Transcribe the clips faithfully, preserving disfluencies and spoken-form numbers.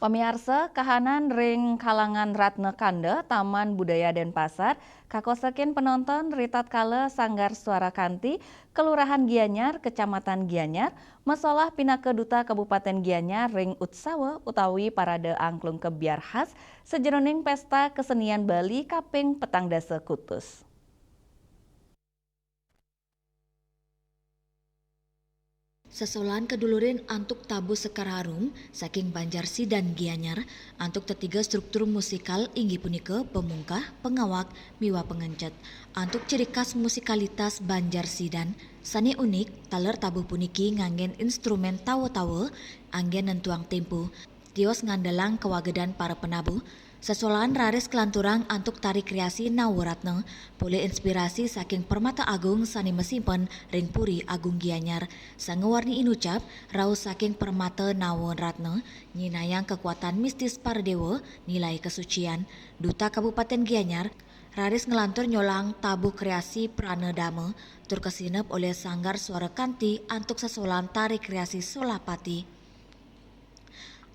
Pamiarsa, kahanan ring kalangan Ratna Kanda, Taman Budaya Denpasar, kakosekin penonton ritatkala Sanggar Suara Kanti, Kelurahan Gianyar, Kecamatan Gianyar, masolah pinaka Duta Kabupaten Gianyar ring utsawa utawi parade angklung kebyar khas sajeroning Pesta Kesenian Bali kaping petang dasa kutus. Sesolahan kadulurin antuk tabuh sekar harum saking Banjar Sidan Gianyar antuk tetiga struktur musikal inggih punika pemungkah, pengawak, miwah pengencet. Antuk ciri khas musikalitas Banjar Sidan sane unik, taler tabuh puniki nganggen instrumen tawa-tawa anggen nentuang tempo, tios ngandelang kawagedan para penabuh. Sesolahan raris kalanturang antuk tari kreasi Nawaratna, polih inspirasi saking Permata Agung sane masimpen ring Puri Agung Gianyar. Sang ngawarni inucap, rauh saking Permata Nawaratna nyinahang kekuatan mistis para dewa, nilai kesucian. Duta Kabupaten Gianyar raris nglantur nyolang tabuh kreasi Prana Dama, tur kasinep olih Sanggar Suara Kanti antuk sesolahan tari kreasi Solapati.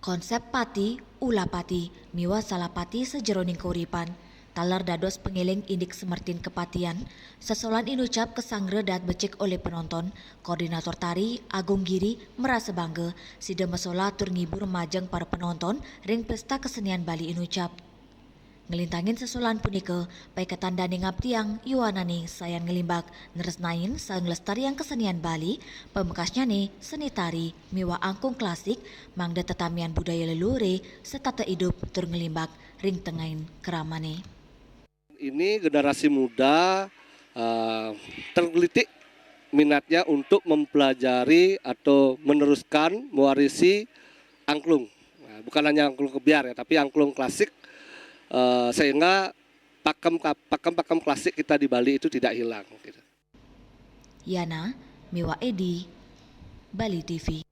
Konsep pati, ulapati, miwah salapati sajeroning kauripan, taler dados pangeling indik semertin kapatian. Sesolahan inucap kasanggra dahat becik olih penonton. Koordinator tari, Agung Giri, merasa bangga sida masolah tur ngibur majeng para penonton ring Pesta Kesenian Bali inucap. Nglintangin sesolahan punika, paiketan dane ngabdiang, yuanane sayan nglimbak, nresnain, saha nglestariang kesenian Bali, pamekasnyane seni tari miwah angklung klasik, mangda tetamian budaya leluhure setata idup tur nglimbak ring tengahing kramane. Ini generasi muda, eh, tergelitik minatnya untuk mempelajari atau meneruskan, mewarisi angklung. Nah, bukan hanya angklung kebyar ya, tapi angklung klasik, eh, sehingga pakem, pakem-pakem klasik kita di Bali itu tidak hilang, gitu. Yana miwah Edi, Bali T V.